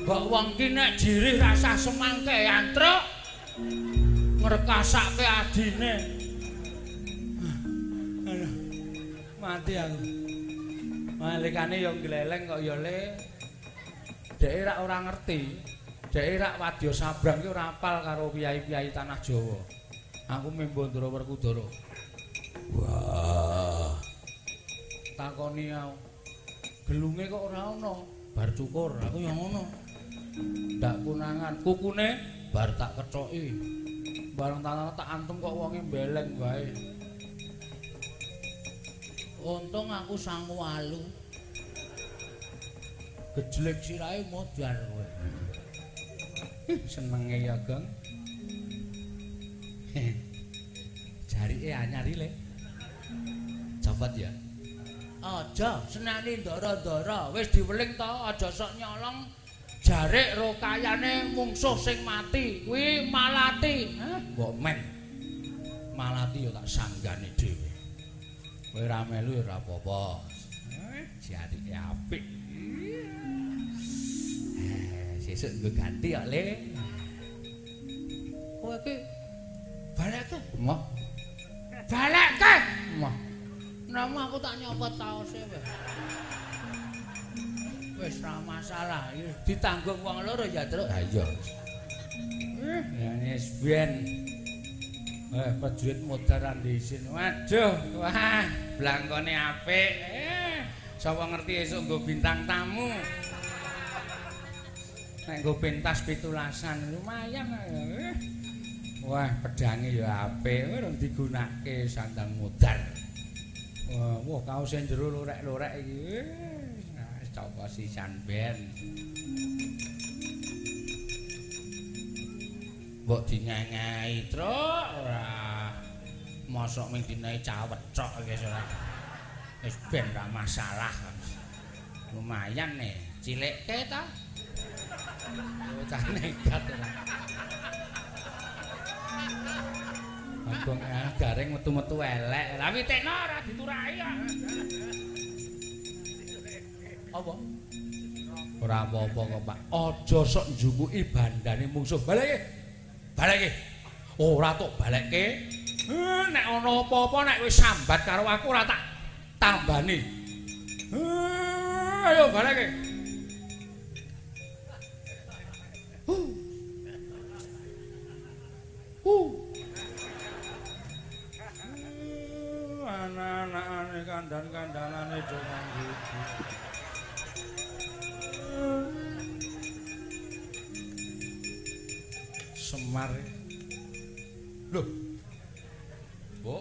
Mbok wong ki nek jirih rasah semangke antruk. Ngrekasake adine. Aduh. Mati aku. Malikane ya gleleng kok ya le. Dheke rak ora ngerti. Dheke rak wadya sabrang ki ora apal karo piyai-piyai tanah Jawa. Aku membo Ndara Werkudara. Wah. Takoni aku. Gelunge kok ora ana. Bar cukur aku ya ngono. Ndak kunangan, kukune bar tak kethoki. Bareng tak antem kok wonge mbeleng wae. Untung aku sangu alu. Gejlek sirahe modar kowe. Senenge ya, Gong. Jarike anyar iki, Le. Copot ya. Aja seneni ndara-ndara, wis diweling to, aja sok nyolong jarik rokayane mungsuh sing mati. Kuwi malati. Hah, mbok men. Malati ya tak sanggane dhewe. Kowe ora melu ya ora apa-apa. Jarike apik. Sesuk nggo ganti kok, Le. Kowe iki balekke. Moh. Balekke. Moh. Nama aku tak nyopot taose wis. Wis ora masalah, ditanggung wong loro ya, Truk. Ha iya. Ya wis ben. Prajurit modar ndisin. Waduh, wah, blangkone apik. Sapa ngerti esuk nggo bintang tamu. Nek nggo pentas 17-an lumayan. Wah, pedange ya apik, urung digunake sandang modar. Wah, kaose jero lorek-lorek iki. Nah, coba sisan ben. Mbok dinyangai, Truk, ora. Mosok ming dinae cawet tok iki ora. Wis ben ra masalah. Lumayan nih, cilikke ta. Bocah nekat ora. Abang garing metu-metu elek. Lah witekno ora diturahi kok. Apa? Ora apa-apa kok, Pak. Aja sok njupuki bandane mungsuh. Balekke. Balekke. Ora tok balekke. Nek ana apa-apa nek wis sambat karo aku ora tak tambani. Ayo balekke. Anak-anakane kandhan-kandhanane do nganggo. Semar. Loh. Bu.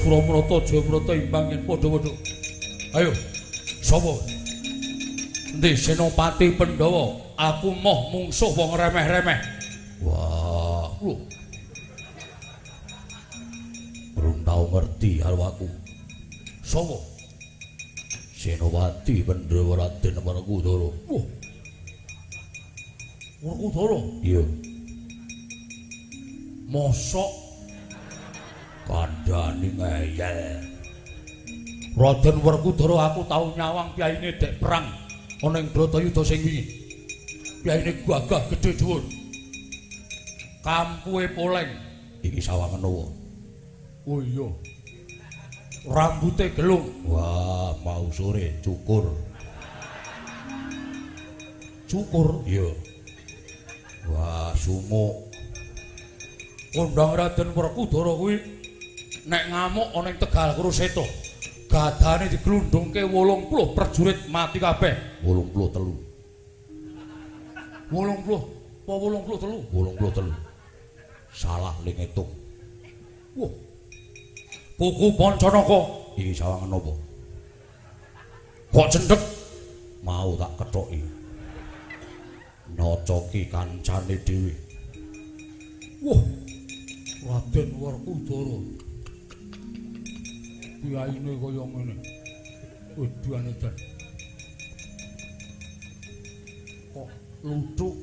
Suramrata Jayamrata imbang yen padha-padha. Ayo, sapa? Endi Senopati Pandhawa? Aku moh mungsuh wong remeh-remeh. Wah, lho. Durung tau ngerti karo aku. Sapa? Senopati Pandhawa Raden Werkudara. Wah. Werkudara? Iya. Mosok kandhane ngeyel. Raden Werkudara aku tau nyawang piyaine dek perang ana ing Bratayuda sing wingi. Piyaine gagah gedhe dhuwur. Kampuhe poleng. Iki sawangan apa? Oh iya. Rambute gelung. Wah, mau sore cukur. Cukur? Iya. Wah, sumuk. Kondang Raden Werkudara kuwi nek ngamuk ana ing Tegal Kuruseta, gadane diglundhungke 80 prajurit mati kabeh. 83. 80 apa 83? 83. Salah ling ngitung. Wah. Kuku Pancanaka iki sawangan apa? Kok cendhek? Mau tak kethoki. Nyocoki kancane dhewe. Wah. Raden Werkudara. Kiyaine kaya ngene. Wedan edan. Kok luthuk.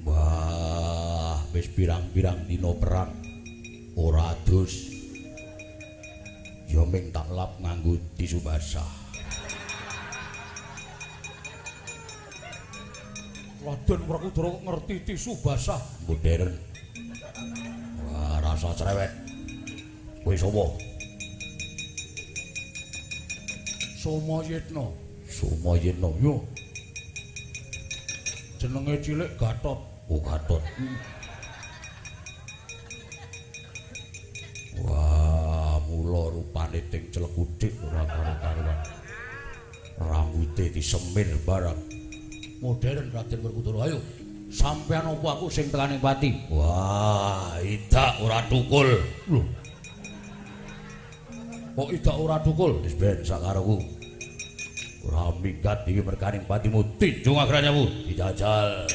Wah, wis pirang-pirang dina perang ora adus. Ya ming tak lap nganggo tisu basah. Raden Werkudara kok ngerti tisu basah modern. Wah, rasa cerewet. Kowe sapa? Somayitna. Somayitna, yo. Jenenge cilik Gatot. Oh, Gatot. Wah, mula rupane ting celekudik ora karo-karuan. Rambute disemir barang. Modern Raden Werkudara, ayo. Sampeyan apa aku sing tekaning pati? Wah, idak ora tukul. Lho. Kok idak ora tukul? Wis ben sakaroku. Ora minggat iki merkaning patimu tinjung agranyamu dijajal.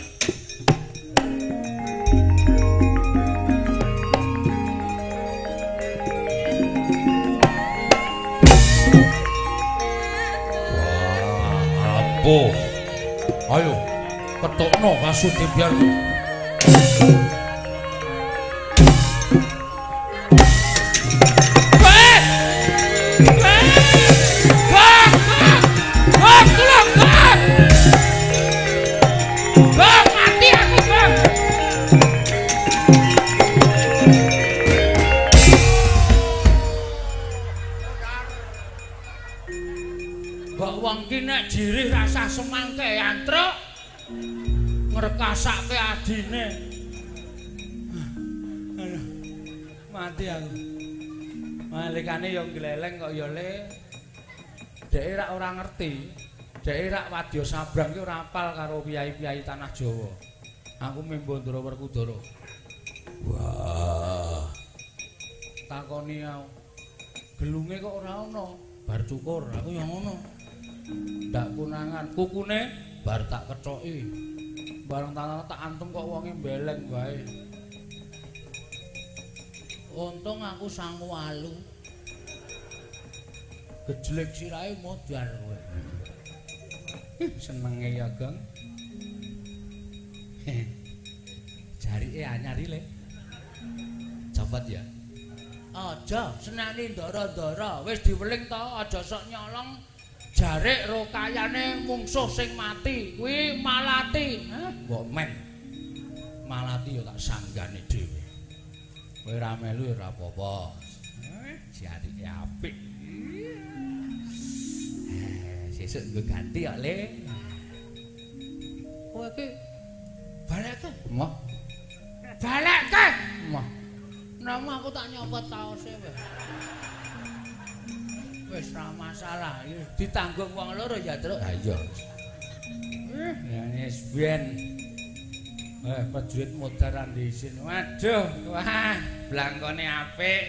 Wah, ampuh. Ayo, ketokno kasut biarmu. Mbok wong ki nek jirih rasah semangke antruk ngrekasake adine. Aduh, mati aku. Malikane ya gleleng kok ya le. Dheke rak ora ngerti. Dheke rak wadya sabrang ki ora apal karo piyai-piyai tanah Jawa. Aku membo Ndara Werkudara. Wah. Takoni aku. Gelunge kok ora ana. Bar cukur aku ya ngono. Ndak konangan kukune bar tak kethoki. Bareng tak antem kok wonge mbeleng wae. Untung aku sangu alu. Gejlek sirahe modar kowe. Senenge ya, Gong. Jarike anyar iki, Le. Copot ya. Aja senani ndara-ndara, wis diweling to, aja sok nyolong. Jarik rokayane mungsuh sing mati kuwi Malati. Hah, mbok men. Malati ya tak sanggane dhewe. Kowe ora melu ya ora apa-apa. Jarike apik. Sesuk nggo ganti kok, Le. Kowe iki balekke. Moh. Balekke. Moh. Nama aku tak nyopot kaose wis. Wis ora masalah, ditanggung wong loro ya, Truk. Ha iya. Ya wis ben. Prajurit modaran diisin. Waduh, wah, blangkone apik.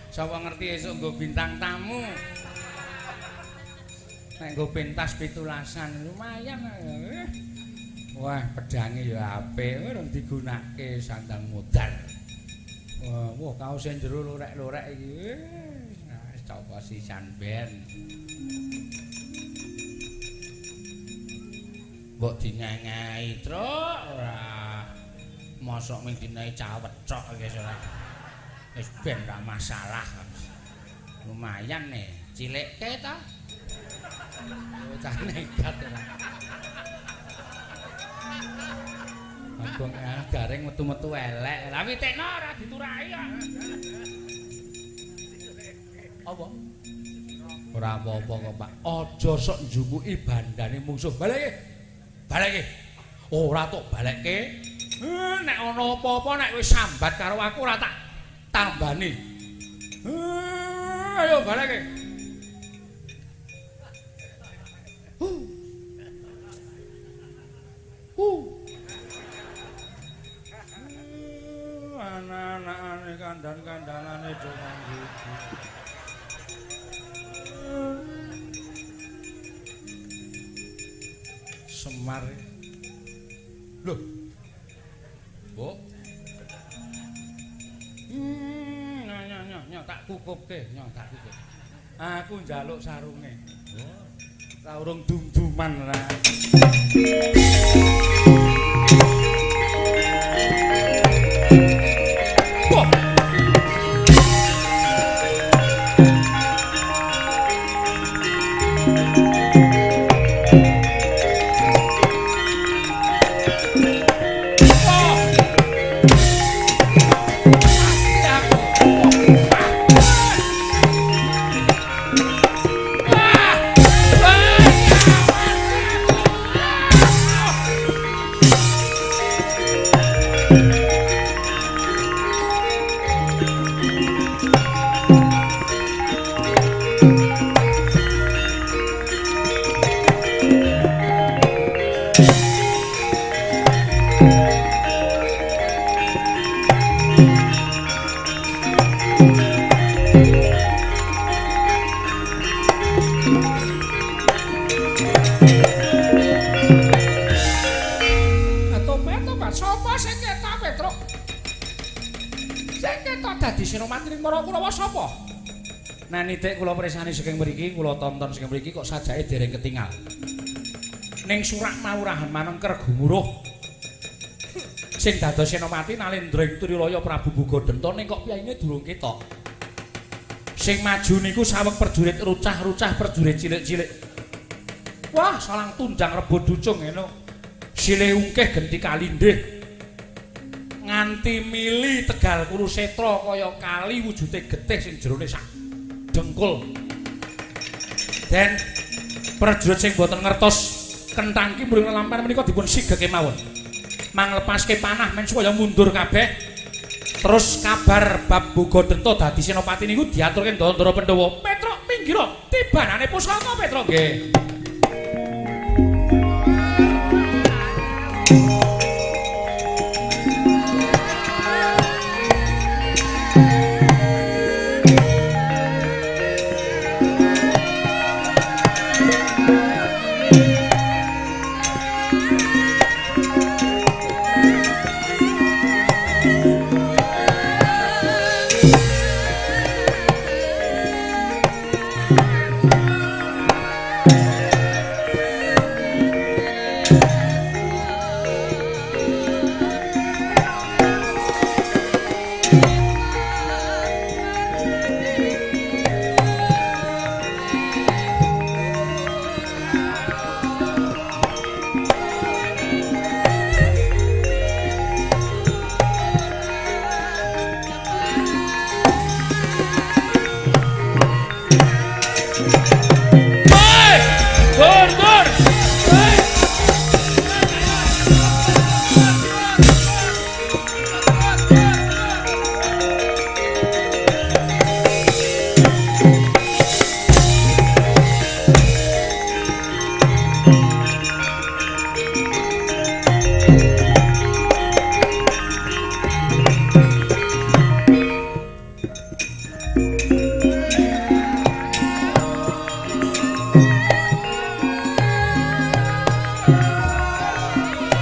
Sapa ngerti esuk nggo bintang tamu. Nek nggo pentas 17-an lumayan. Wah, pedange ya apik, urung digunake sandang modar. Wah, kaose jero lorek-lorek iki. Nah, coba sisan ben. Mbok dingengai, Truk, ora. Mosok ming dinae cawecok iki ora. Wis ben ora masalah. Lumayan nih, cilikke ta. Bocah nekat ora. Bagong garing metu-metu elek. Lah witekno ora diturahi kok. Apa? Ora apa-apa kok, Pak. Aja sok njupuki bandane mungsuh. Balekke. Balekke. Ora tok balekke. Nek ana apa-apa nek wis sambat karo aku ora tak tambani. Ayo balekke. Anak-anake kandhan-kandhanane do nganggo. Semar. Loh. Mbok. Nyo nyo nyo. Nyo tak kukupke, nyo tak kukup. Aku njaluk sarunge. Oh. Ra urung dum-duman ra. Wah. Nah nitik kula presani saking mriki, kula tonton saking mriki kok sajake dereng ketingal. Ning surak mawurahan manengker gumuruh. Sing dados Senopati Nalendra ing Turilaya Prabu Bugodenta ning kok piyayine durung ketok. Sing maju niku saweg prajurit rucah-rucah prajurit cilik-cilik. Wah, salang tunjang rebo ducung ngono. Silih ungkeh genti kalindih. Nganti mili Tegal Kurusetra kaya kali wujude getih sing jerone sak dengkul. Den prajurit sing boten ngertos kenthang ki mring lampan menika dipun sigeke mawon. Manglepaske panah men supaya mundur kabeh. Terus kabar bab Bugodenta dadi senopati niku diaturke Ndara Pandhawa. Petruk minggir tibanane pusaka Petruk. Nggih.